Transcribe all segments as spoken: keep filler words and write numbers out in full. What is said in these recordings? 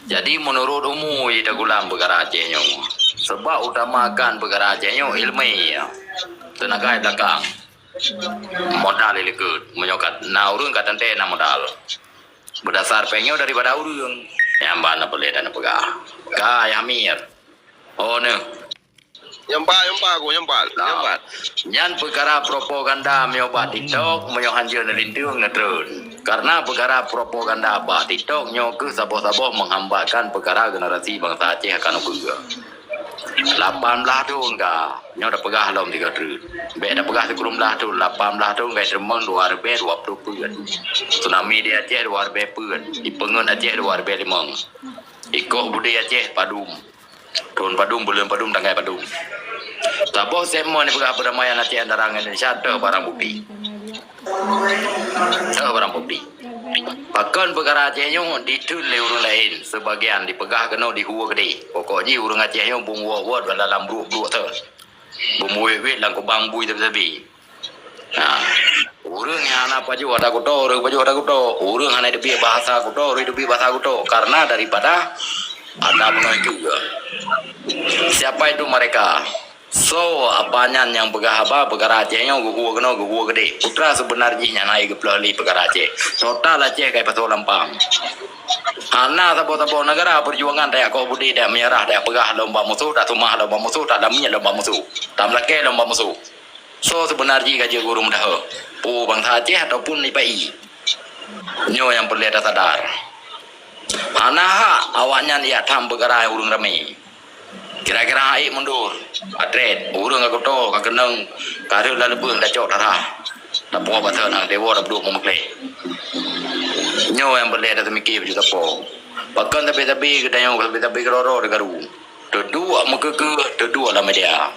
Jadi, meunurot umu jih teugulam peukara Aceh nyoe. Sebab utamakan peukara Aceh nyoe ilmiah. Teunaga di belakang. Modal di likot. Meunyoe ka, na ureuëng ka teuntée na modal. Beudasar péng nyoe daripada ureuëng. Nyang ban na peulée dan peugah. Ka, Yah Mir. Oh, neuh. Nyang pat, nyang pat, aku, nyang pat, nyang pat. Nyan peukara propaganda meunyoe bak TikTok, meunyoe hanjeuet neulinteung neutreun. Karena peukara propaganda bak TikTok nyoe keuh saboh-saboh menghambatkan peukara generasi bansa Aceh akan ukeue. Lapan blaih thon ka, nyoe tapeugah lom tiga treun. Bék tapeugah sikureueng blaih thon, lapan blaih thon ka teurimong dua ribée dua puluh peuet. Tsunami di Aceh dua ribée peuet, ipeungeut Aceh dua ribée limong. Ikoh budé Aceh padum. Thon padum, buleuen padum, tanggai padum. Saboh statement nyang peugah perdamaian Aceh antara ngon Indonesia, teuh barang bukti. Teuh barang bukti. Pakon peukara Aceh nyoe diteun lé ureuëng laén, seubagian dipeugah keunoe di hue keudeh. Pokok jih ureuëng Aceh nyoe beuwot-wot dalam bruek-bruek teuh. Beumuet-wet lam kubang bui teubie-teubie. Nah, ureuëng nyang hana pajoh ata kuto, ureuëng pajoh ata kuto. Ureuëng hana teubiet bahasa kuto, ureuëng teubiet bahasa kuto. Karena daripada ata bunoe itu. Siapa itu mereka? So, apa nyan nyang peugah haba, peukara Aceh nyoe geuhue keunoe, geuhue keudeh. Putra seubeuna jih nyan hai geupeuleueh lé peukara Aceh. Total Aceh kai pasoe lampang. Hana saboh-saboh negara perjuangan tajak koh budé, tajak meunyeurah, tajak peugah lom bak musoh, taseumah lom bak musoh, talamiet lom bak musoh, tameulakée lom bak musoh. So seubeuna jih ka jeuet gurée meudaha, peue bansa Aceh ataupun ipa-i. Nyoe nyang peureulée tasadar. Hana hak awaknyan jak tham peukara ureuëng ramé. Kira-kira hai mundur, atret, ureuëng ka kuto, ka keunong, ka rhot lam leubeh tacok darah. Tapoh basa nang dewa dah beduk meumeukleh. Nyoe nyang peureulée tateumiki baju tapoh. Pakon tabi-tabi geutanyoe, tabi-tabi keudroe-droe teugaru. Teuduek meukeukeuh, teuduek lam media.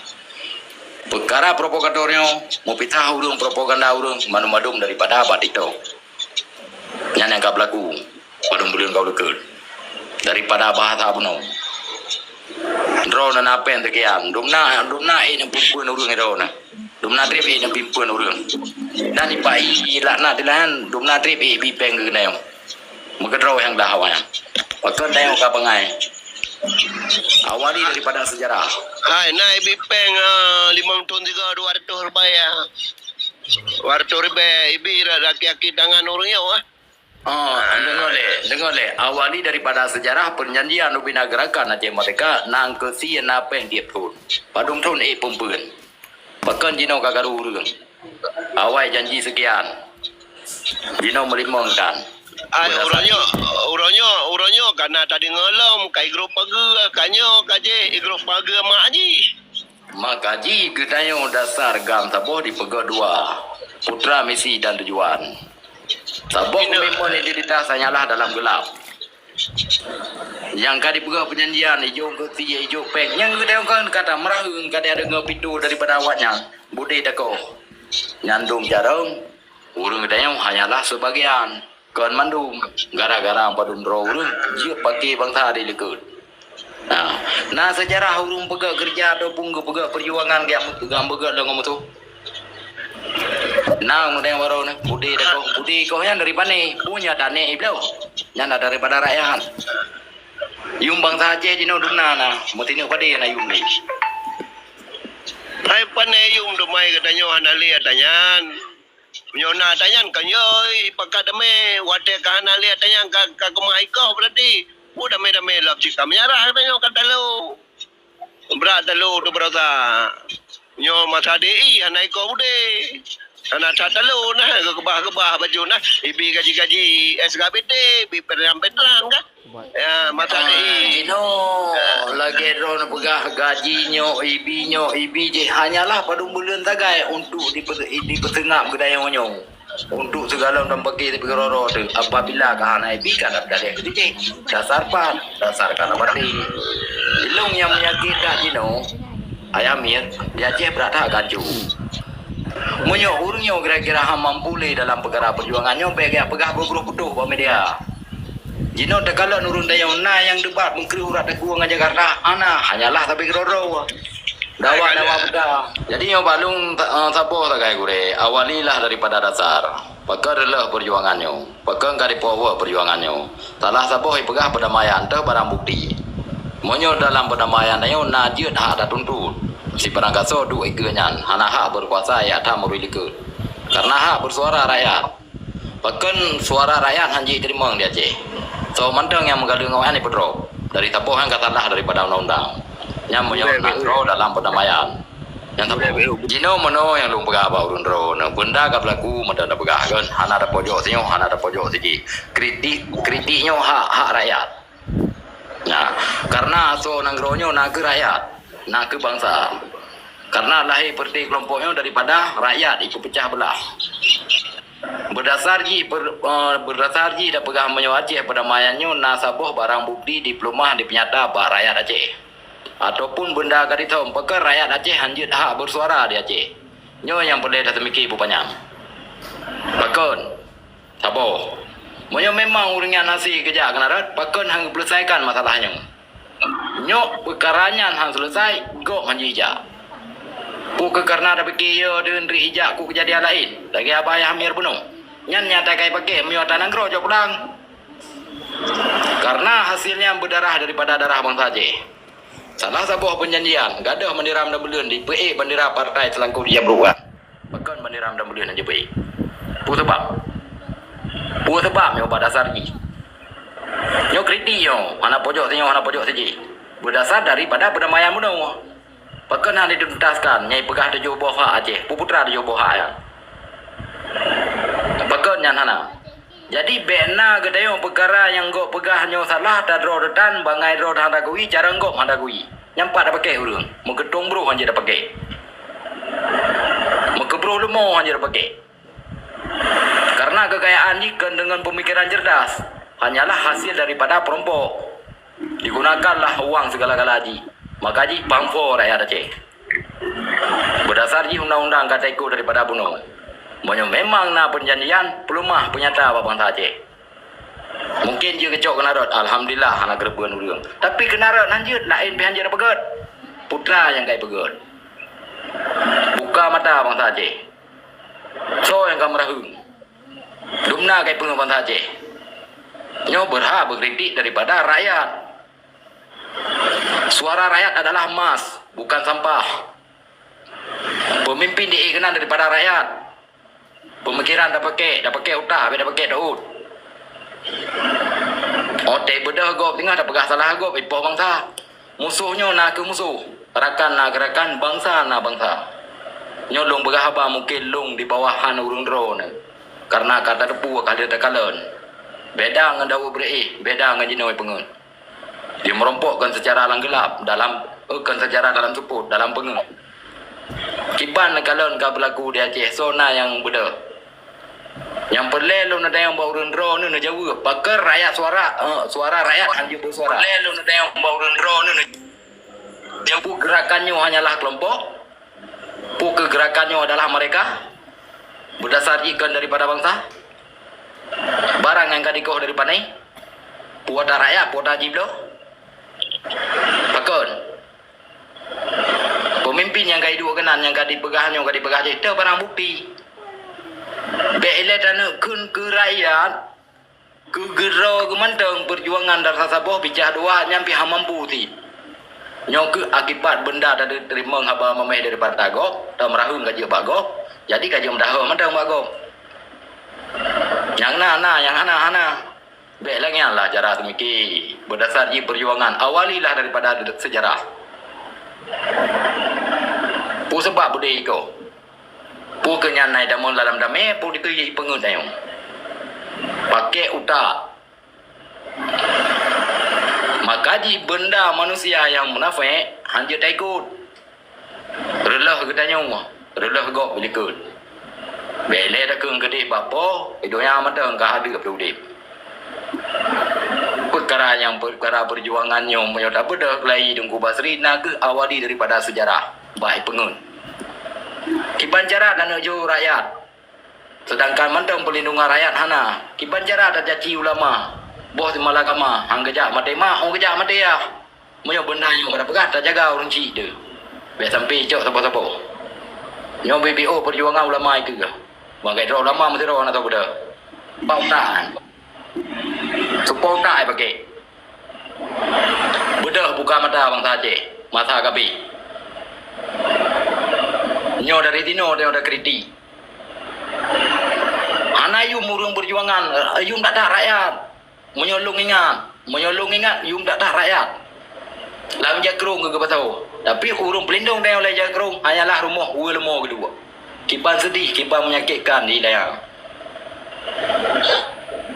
Peukara provokator nyoe, meupisah ureuëng, propaganda ureuëng, mandum-mandum daripada bak TikTok. Nyan nyang ka beulaku, padum buleuen ka uleukeut. Daripada bahasa bunoe. Droeneuh na péng teukian, dumna, dumna ék neupeuphon ureuëng droeneuh. Dumna treb ék neupeuphon ureuëng. Dan ipa-i laknat di lahan, dumna treb ék bi péng keu geutanyoe. Meukeudroe nyang dah awaknyan. Pakon tanyoe ka bangai. Awali daripada sejarah. Hai, na ibi péng, ah, limong thon sigoe dua ratus ribèe, ya. Dua ratus ribèe, ibi ra-, raki-raki tangan ureuëng nyoe, ah. Oh, deungoe lé, deungoe lé. Awali daripada sejarah perjanjian ubena gerakan Aceh Merdeka, nang keusie na péng tiep thon. Padum thon ék peuphon. Pakon jinoe ka garu ureuëng. Awai janji sekian. Jinoe meulimong kan. Ai, uroe nyoe, uroe nyoe, uroe nyoe ka na tadeungoe lom, ka igrôp pageue, ka nyoe, ka jéh, igrôp pageue mak jih. Maka jih geutanyoe dasar GAM saboh dipeugah dua, putra misi dan tujuan. Saboh peumimpén identitas hanyalah dalam gelap. Nyang ka dipeugah perjanjian, ijok keusie, ijok péng. Nyang geutanyoe kan kata meuraheueng, ka tadeungoe pitu daripada awaknyan. Budé takoh. Nyan dum carông, ureuëng geutanyoe hanyalah seubagian. Kon mandum, gara-gara padum droe ureuëng jeuet paké bansa di likot. Nah, na sejarah ureuëng peugah keureuja ataupun geupeugah peujuangan nyang, nyang beugét lom ngon musoh? Na ureuëng baroe nyoe, budé takoh, budé koh nyan dari pané, punya tanéh ibloe. Nyan na daripada rakyat. Yum bansa Aceh jinoe dumna na, meutinuk padé na yum lé. Hai pané yum dumai geutanyoe hana lé ata nyan. Meunyoe na ata nyan kan yoi pakat damé, watée ka hana lé ata nyan ka, ka keumah ikoh berarti. Peue damé-damé lom cit ka meunyeurah geutanyoe ka talo. Brat talo tu beurasa. Nyoe masa D I hana ikoh udé. Hana that talo nah geukeubah-keubah baju nah. Ibi gaji-gaji S K B T, ibi petrang-petrang kan. Ya, masa D I. Jinoe lagée droeneuh peugah gaji nyoe, ibi nyoe, ibi jih hanyalah padum buleuen sagai untuk dipe-, dipeuseungab geutanyoe nyoe. Untuk sigohlom dan bagi tapi keuroro teuh, apabila ka hana ibi ka dapeudaléh keu jih. Dasar pat, dasar ka na batin. Ilong nyang menyakit that jinoe, ayah miet, di Aceh brat that gancu. Meunyoe ureuëng nyoe kira-kira hana mampu lé dalam peukara peujuangan nyoe, bék geupeugah beugroh putôh bak media. Jinoe takalon ureuëng tanyoe na nyang debat meukreueh urat teungku ngon Jakarta, hana, hanyalah tapi keuroro. Dawa-dawa buta. Jadi nyoe bak lôn, eh, saboh sagai gurée, awalilah daripada dasar. Pakon reuloh peujuangan nyoe? Pakon ka dipowoe peujuangan nyoe? Salah saboh ipeugah peudamaian, toh barang bukti. Meunyoe dalam peudamaian nyoe na jeuet hak tatuntut, sibarang gasoe duek ikeue nyan hana hak beukuasa jak that meurui likot. Karena hak beusuara rakyat. Pakon suara rakyat hana jiteurimong di Aceh? Soe mantong nyang meugaleueng awaknyan ipeudrop. Dari saboh nyang ka salah daripada undang-undang. Nyan meunyoe na droe dalam peudamaian. Nyang saboh. Jinoe meunoe nyang lôn peugah bak ureuëng droeneuh, beunda ka beulaku mantong tapeugah kan, hana tapojok sinyoe, hana tapojok sijih. Kritik, kritik nyoe hak, hak rakyat. Nah, karena asoe nanggroe nyoe na keu rakyat, na keu bansa. Karena lahé peureté keulompok nyoe daripada rakyat ipeupeugah beulah. Beudasar jih ber-, eh, beudasar jih tapeugah meunyoe Aceh peudamaian nyoe na saboh barang bukti dipeuleumah dipeunyata bak rakyat Aceh. Ataupun beunda ka dithom, pakon rakyat Aceh hana jeuet hak beusuara di Aceh. Nyoe nyang peureulée taseumike bupanyang. Pakon? Saboh. Meunyoe memang ureuëng nyan hase geujak keunan rot, pakon hana geupeuleusaikan masalah nyoe? Nyoe peukara nyan hana seuleusai, gob hana jijak. Peue keu kareuna tapike yo deunri ijak ku keujadian laén, lagée Abah Yahya Amir bunoe. Nyan nyata kai paké meunyoe ata nanggroe jok pulang. Karena hasil nyan beudarah daripada darah bansa Aceh. Salah saboh peunjanjian, gadôh bandiram dan buleuen dipeuék bandira partai seulangkot di Jabruan. Pakon bandiram dan buleuen hana jipeuék? Peue sabab? Peue sabab nyoe bak dasar jih? Nyoe kritik nyoe, hana pojok sinyoe, hana pojok sijih. Beudasar daripada peudamaian bunoe. Pakon hana dituntaskan nyang ipeugah tujoh boh hak Aceh? Peue putra tujoh boh hak nyan? Pakon nyan hana? Jadi, bék na geutanyoe peukara nyang gob peugah nyoe salah, tadroe teutan, bangai droe hana gui, carông gob hana gui. Nyan pat tapaké ureuëng, meugeutông broh hana jeuet tapaké. Meukeubroh leumo hana jeuet tapaké. Karena kekayaan jih kon deungon peumikiran cerdas, hanyalah hasil daripada peurumpok. Digunakanlah uang segala-gala jih, maka jih pangko rakyat Aceh. Beudasar jih undang-undang ka taikot daripada bunoe. Meunyoe memang na peunjanjian, peuleumah peunyata bak bansa Aceh. Mungken jeuet geucok keunan rot, alhamdulillah hana keureubeuen ureuëng. Tapi keunan rot hana jeuet, laén pih hana jeuet tapeugét. Putra nyang ka ipeugét. Buka mata bansa Aceh. Soe nyang ka meuraheueng? Dumna ka ipeungeut bansa Aceh. Nyoe beurhak beukritik daripada rakyat. Suara rakyat adalah emas, bukan sampah. Peumimpin di keunan daripada rakyat. Peumikiran tapaké, tapaké utak, bék tapaké daun. Oté beudôh gob teungoh tapeugah salah gob ipoh bansa. Musoh nyoe na keu musoh, rakan na keu rakan, bansa na bansa. Nyoe lôn peugah haba mungken lôn di bawahan ureuëng droeneuh. Karena ka tateupeue ka lheueh takalon. Beda ngon Daud Beuréh, beda ngon jinoe peungeuet. Jimeurumpok kon seucara lam geulab, dalam, eh, kon seucara dalam seupôt, dalam peungeuet. Kiban neukalon ka beulaku di Aceh, soe na nyang beudôh. Nyang peureulée lôn neutanyong bak ureuëng droeneuh neujaweueb, pakon rakyat suara, eh, suara rakyat hana jeuet beusuara. Peureulée lôn neutanyong bak ureuëng droeneuh neujaweueb, peue gerakan nyoe hanyalah keulompok? Peue keu gerakan nyoe adalah mereka? Beudasar jih kon daripada bansa? Barang nyang ka dikoh dari pané? Peue ata rakyat, peue ata jibloe? Pakon? Peumimpin nyang ka iduek keunan, nyang ka dipeugah nyoe, ka dipeugah jih, teuh barang bukti. Bék ilée taneuk kheun keu rakyat, keu geuroe geuh mantong peujuangan dasar saboh picah dua nyan pih hana mampu cit. Nyoe keuh akibat beunda tateurimong haba mameh daripada gob, tameuraheueng ka jeuet bak gob, jadi ka jeuet meudahoe mantong bak gob. Nyang na, na, nyang hana, hana. Bék lagée nyan lah cara teumiki. Beudasar jih peujuangan, awalilah daripada seujarah. Peue sabab beudé iko? Peue keu nyan na itamong lam damé, peue dikeue ipeungeuet ayong? Paké utak. Maka jih beunda manusia nyang munafék hana jeuet taikot. Reuloh geutanyoe, reuloh gob likot. Bék lé takheun keudeh bak po, di donya mantong ka hadeup udeb. Peukara nyang peukara peujuangan nyoe meunyoe tabeudôh keulayi Teungku Basri na kheueh awali daripada seujarah bah ipeungeuet. Kiban cara taneuk jôh rakyat, seudangkan mantong peulindungan rakyat hana. Kiban cara tacaci ulama, boh simalagama, han geujak maté mak, han geujak maté yah. Meunyoe beuna nyoe ka tapeugah, tajaga ureueng chik teuh. Bék sampai cok saboh-saboh. Nyoe B B O peujuangan ulama itu keuh. Bangkai droe ulama meusidroe hana tahu beudôh. Bak utak kan. Supaya utak ai pakai. Beudôh buka mata bansa Aceh. Masa ka abéh. Nyoe dari tinoe, nyoe dari kritik. Hana yum ureuëng peujuangan, yum that-that rakyat. Meunyoe lôn ingat, meunyoe lôn ingat, yum that-that rakyat. Lam jakrong keu geupasoe. Tapi ureuëng peulindong tanyoe lam jakrong hanyalah rumoh ueh leumo keudua. Kiban sedih, kiban menyakitkan di dayah.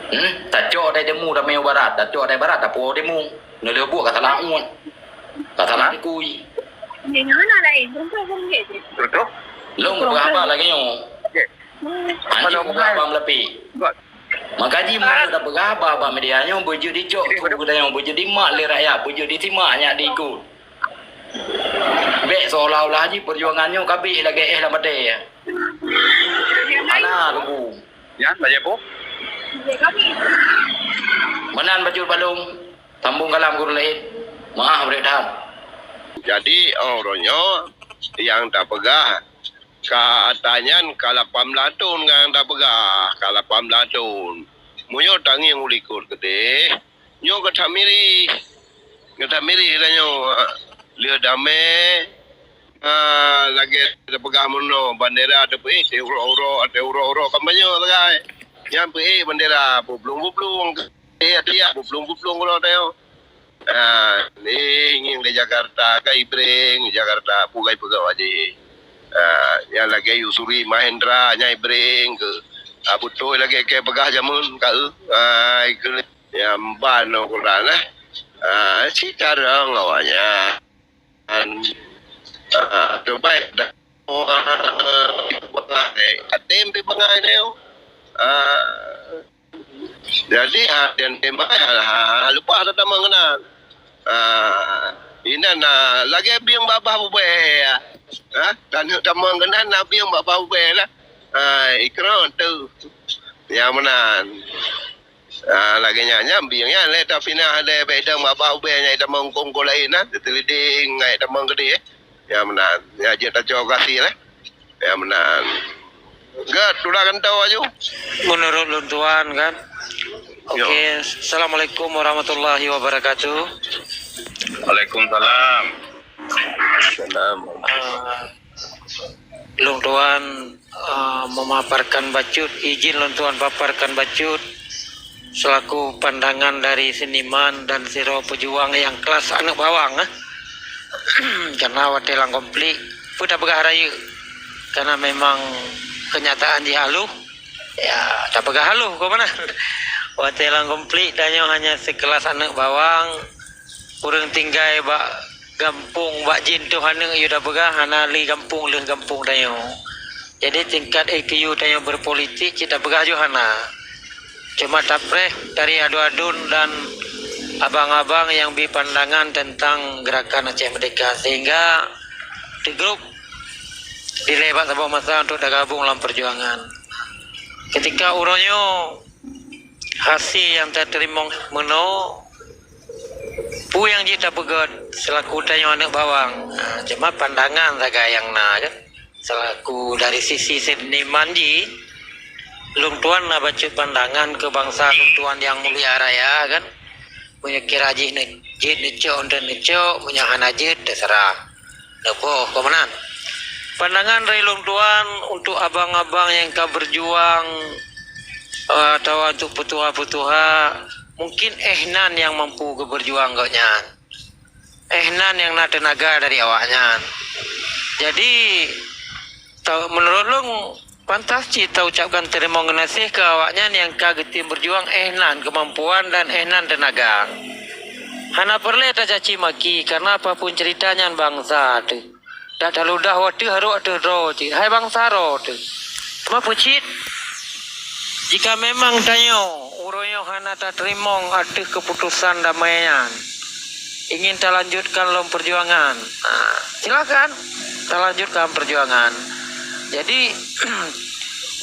Hmm, tacok dai demu tamé u barat, tacok dai barat tapuwoe demu. Neuleueh buet ka salah uet. Ka salah kui. Betul? Lôn peugah haba lagée nyoe. Anjing peugah haba meulapéh. Maka jih meunyoe tapeugah haba bak media nyoe beujeuet dicok su geutanyoe, beujeuet dimak lé rakyat, beujeuet disimak nyak diikot. Bék seolah-olah jih peujuangan nyoe ka abéh lagée éh lam batée. Hana teungku. Nyan lagée peue? Meunan bacut balong, sambong kalam guru laén. Meu'ah brek that. Jadi, oh, uroe nyoe nyang tapeugah ka ata nyan ka lapan blaih thon nyang tapeugah, ka lapan blaih thon. Meunyoe tangieng u likot keudeh, nyoe gata mirih. Gata mirih tanyoe, lheueh damé, ah, lagée tapeugah meunoe, bandera teupeuék, teuurok-urok, teuurok-urok, kan banyoe sagai. Nyan peuék bandera, bublueng-bublueng, tiak-tiak, bublueng-bublueng uroe tanyoe. Ah, ni ngieng di Jakarta, ka ibreng Jakarta, peue ka ipeugah wajéh. Ah, nyang lagée Yusri Mahendra, nyang ibreng keu. Ah, beutôi lagée keu peugah jameun ka, eh. Ah, ikeu nyang ban Al-Quran, eh. Ah, si carông awaknyan. Ah, terbaik dah. Oh, ah, até bangai dia. Ah, Jadi, ha, dan tema, ha, ha, ha, leupah that tamong keunan. Ha, inan, ha, lagée bieng babah bubée, ha. Ha, taneuk tamong keunan na bieng babah bubée lah. Ha, ikron tu. Nyang meunan. Ha, lagée nyan, nyan bieng nyan lé tapinah lé bék dong babah bubée nyang tamong kongko laén, ha. Teuteuliding ngai tamong keudeh. Nyang meunan. Nyang jeuet tacok gasi lah. Nyang meunan. Gét, tulah kantô aju. Menurut lôn tuan kan. Yo. Oke, assalamualaikum warahmatullahi wabarakatuh. Waalaikumsalam. Salam. Ah, lôn tuan, ah, memaparkan bacut, izin lôn tuan paparkan bacut selaku pandangan dari seniman dan sidroe pejuang nyang kelas aneuk bawang, eh. Karena watée lam konflik, peue tapeugah rayeuk. Karena memang kenyataan jih haloh, ya, tapeugah haloh, kon meunan. Watée lam konflik, tanyoe hanya sikelas aneuk bawang, ureuëng tinggai bak gampông, bak jin toh aneuk yue tapeugah, hana lé gampông lheueh gampông tanyoe. Jadi, tingkat I Q tanyoe berpolitik, cit tapeugah ju hana. Cuma tapreh dari adun-adun dan abang-abang nyang bi pandangan tentang gerakan Aceh Merdeka, sehingga teugrup dilée bak saboh masa untuk tagabung lam perjuangan. Ketika uroe nyoe hase nyang tateurimong meunoe, peue nyang jeuet tapeugét selaku tanyoe aneuk bawang? Ha, cuma pandangan sagai nyang na, kan? Selaku dari sisi seniman jih, lôn tuan na bacut pandangan keu bansa lôn tuan nyang mulia raya, kan? Meunyoe kira jih ne-, jeuet neucok, untuk neucok, meunyoe hana jeuet, terserah. Neuboh, kon meunan. Pandangan dari lôn tuan untuk abang-abang nyang ka berjuang, eh, atawa untuk peutuha-peutuha, mungkin éh nan nyang mampu geuberjuang gobnyan. Éh nan nyang na teunaga dari awaknyan. Jadi, ta-, meunurot lôn, pantas cit taucapkan teurimong geunaséh keu awaknyan nyang ka geutem berjuang éh nan keumampuan dan éh nan teunaga. Hana peureulée tacaci maki, karna apapun ceurita nyan bansa teuh. Dak taludah wateuh harôh ateueh droe cit, hai bansa droe teuh. Teuma peucit, jika memang tanyoe uroe nyoe hana tateurimong ateueh keuputosan damai nyan, ingin talanjutkan lom peujuangan, ha, silakan talanjutkan peujuangan. Jadi,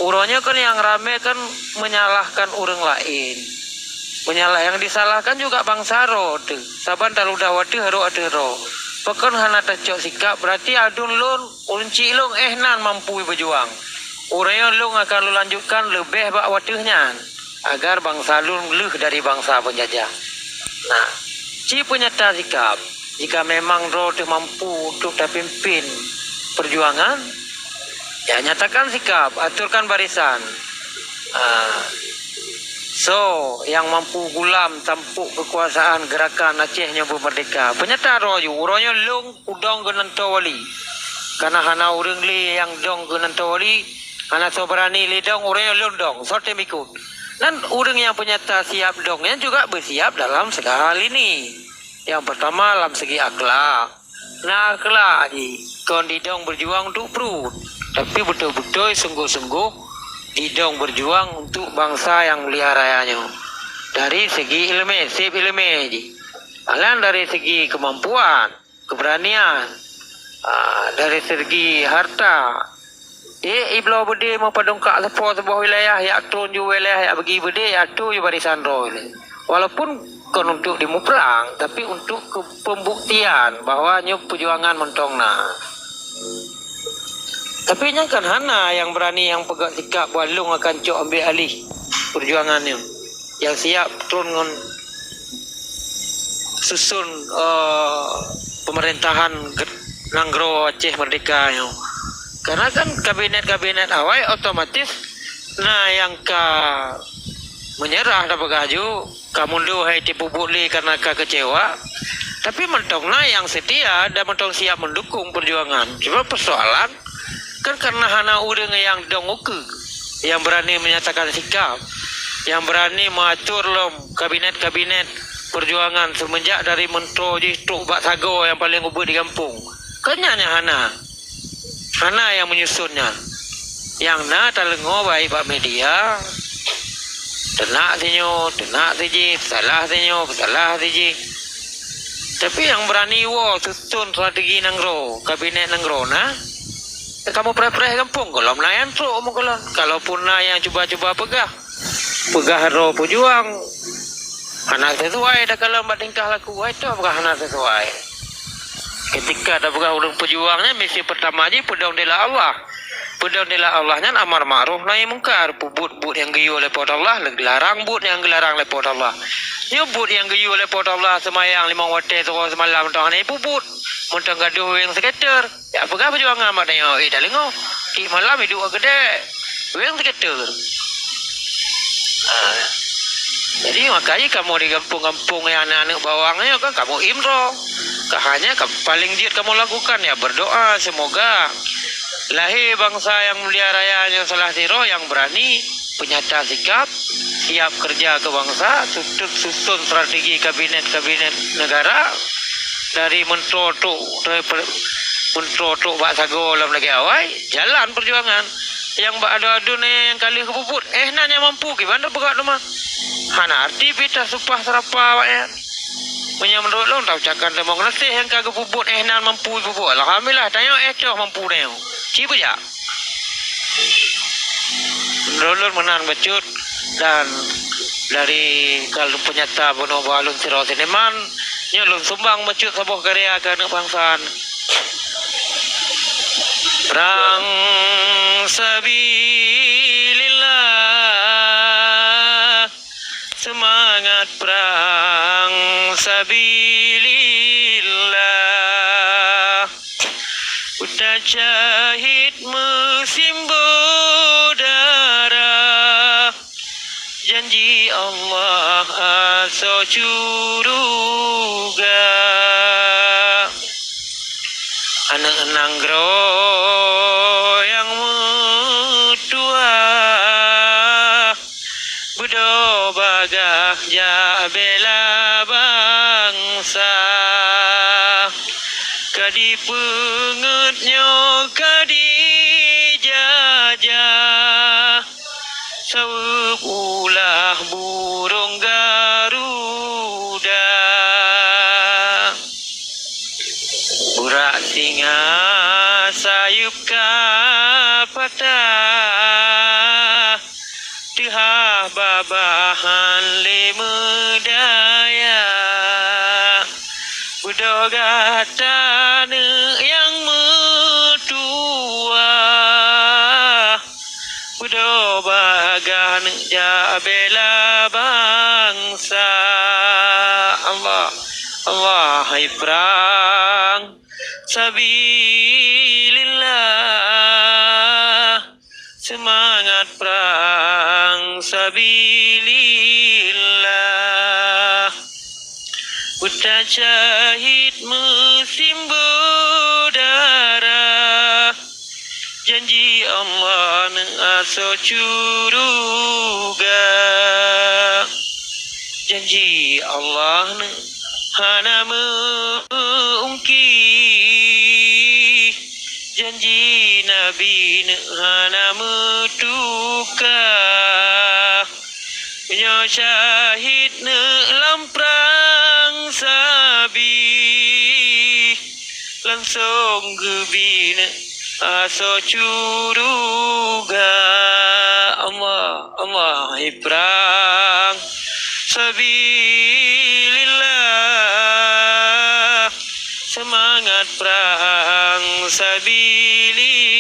uroe nyoe kan nyang ramé kan menyalahkan ureuëng laén. Meunyalah nyang disalahkan juga bansa droe teuh, saban taludah wateuh harôh ateueh droe. Pakon hana tacok sikap, berarti adun lôn, ureuëng chik lôn éh nan mampu beujuang. Uroe nyoe lôn akan lôn lanjutkan leubeh bak wateueh nyan, agar bansa lôn lheueh dari bansa peunjajah. Nah, ci peunyata sikab, jika memang droe teuh mampu untuk tapimpin peujuangan, ya, nyatakan sikab, aturkan barisan. Ah, soe nyang mampu gulam tampôk keukuasaan geurakan Aceh nyoe beumeurdeka? Peunyata droe ju, uroe nyoe lôn kudong keunan toe wali. Kana hana ureuëng lé nyang dong keunan toe wali, hana soe beurani lé dong, uroe nyoe lôn dong, soe tém ikot. Dan ureuëng nyang peunyata siab dong nyan juga beusiab dalam segala lini. Nyang peurtama lam segi akhlak. Na akhlak jih kon didong beujuang untuk pruet, tapi beutôi-beutôi sunggoh-sunggoh didong beujuang untuk bansa nyang mulia raya nyoe. Dari segi iéleumé, seb iéleumé jih. Alan dari segi keumampuan, keubeureunian, ah, dari segi harta. Ék ibloe beudé meupadong kak sapo saboh wilayah, yak tron ju wilayah, yak bagi beudé, yak tu ju barisan droe lé. Walaupun kon untuk dimuprang, tapi untuk keu peumbuktian bahwa nyoe peujuangan mantong na. Tapi nyang kan hana nyang beurani nyang peugah sikab bahwa lôn akan cok ambek alih peujuangan nyoe. Nyang siap tron ngon susun, eh, pemerintahan ge-, nanggroe Aceh Merdeka nyoe. Karena kan kabinet-kabinet awai otomatis na nyang ka menyerah, tapeugah ju, ka mundur hai tipu buet lé karena ka kecewa. Tapi mantong na nyang setia dan mantong siap mendukung perjuangan. Cuma persoalan, kan karena hana ureuëng nyang dong ukeue, nyang beurani menyatakan sikap, nyang beurani mengatur lom kabinet-kabinet perjuangan semenjak dari menteri jih trok bak sagoe nyang paling ubit di gampông. Kan nyan nyang hana. Hana nyang menyusun nyan. Nyang na taleungoe baik bak media, teunak sinyoe, teunak sijih, salah sinyoe, salah sijih. Tapi nyang beurani woe susun strategi nanggroe, kabinet nanggroe na. Kamoe preh-preh gampông, gohlom na nyang trok meugohlom. Kalaupun na nyang cuba-cuba peugah, peugah droe peujuang, hana sesuai takalon bak tingkah laku, ai toh peugah hana sesuai. Ketika tapeugah ureuëng peujuang nyan, misi pertama jih peudong dila Allah. Peudong dila Allah nyan amar ma'ruf nahi mungkar, peubuet buet nyang geuyue lé Po teu Allah, larang buet nyang geularang lé Po teu Allah. Nyoe buet nyang geuyue lé Po teu Allah, seumayang limong watée siuroe simalam, mantong hana peubuet. Mantong gadôh weng seuketer. Jak peugah peujuangan mak tanyoe, eh, tadeungoe. Tiep malam iduek keudeh. Weng seuketer. Ah. Jadi, makajih kamoe di gampông-gampông nyang na aneuëk bawang nyoe kan kamoe imroe. Ka hanya ka paling jeuet kamoe lakukan, ya, berdoa semoga lahé bansa nyang mulia raya nyoe salah sidroe nyang beurani, peunyata sikap, siap keureuja keu bansa, susun, susun strategi kabinet-kabinet neugara, dari menteri trok, menteri trok bak sagoe lom lagée awai, jalan peujuangan. Nyang bak adoe-adoe nyan nyang ka lheueh geupeubuet, eh, na nyang mampu, kiban tapeugah teuma. Hana arti pih tasupah seurapa awaknyan. Meunyoe meunurot lôn, taucapkan teurimong gaséh nyang ka geupeubuet, eh, nan mampu peubuet. Alhamdulillah, tanyoe, eh, toh mampu tanyoe. Ci beujak. Meunurot lôn meunan bacut, dan dari kal peunyata bunoe bak lôn sidroe seniman, nyoe lôn sumbang bacut saboh karya keu aneuëk bansa. Perang sabilillah. Seumangat prang sabilillah, utat syahid meusimbôh darah, janji Allah asoe syuruga. Aneuëk nanggroe nyang meutuwah, beudôh bagah jak bela bansa. Ka dipeungeut nyoe ka dijajah, saweueb ulah burông garuda. Urak singa sayeueb ka patah, teuhah babah han lé meudaya. Beudôh gata aneuëk nyang meutuwah, Allah hai prang sabilillah, seumangat prang sabilillah. Beutajahid meusimbôh darah, janji Allah neuasoe syeuruga. Janji Allah neu hana meu-ungki, janji Nabi neu hana meutuka. Meunyoe syahid neu lam prang sabi, langsong geubi neu asoe syeuruga. Allah, Allah hai prang sabilillah, seumangat prang sabilillah.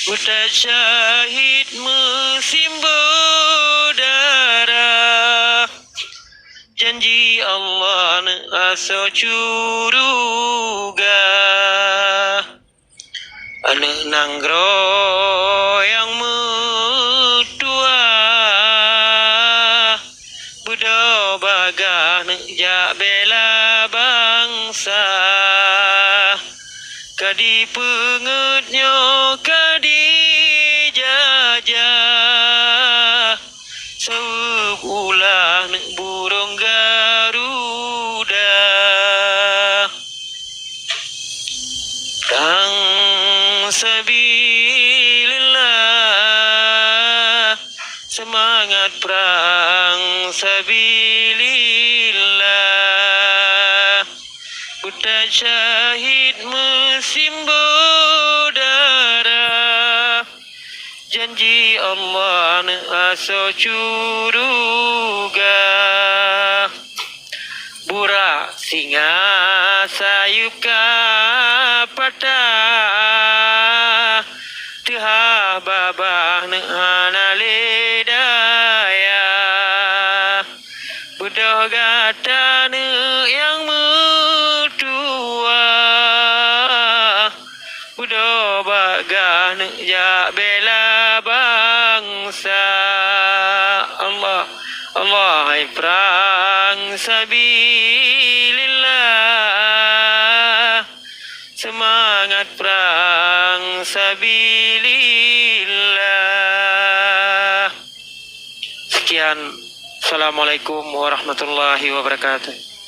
Beutajahid meusimbôh darah, janji Allah neuasoe syeuruga. Aneuk nanggroe nyang meutuah, beudôh bagah neuk jak bela bansa. Ka dipeungeut nyoe ka dijajah, seueueb ulah neuk burông garuda. Prang sabilillah, seumangat prang sabilillah. Beutajahid meusimbôh darah, janji Allah neuasoe syeuruga. Burak singa sayeueb ka patah, teuhah babah neuk hana lé daya. Beudôh gata neuk nyang meutuah, beudôh bagah neuk jak bela bansa. Allah, Allah hai prang sabilillah, seumangat prang sabilillah. Sekian. Assalamualaikum warahmatullahi wabarakatuh.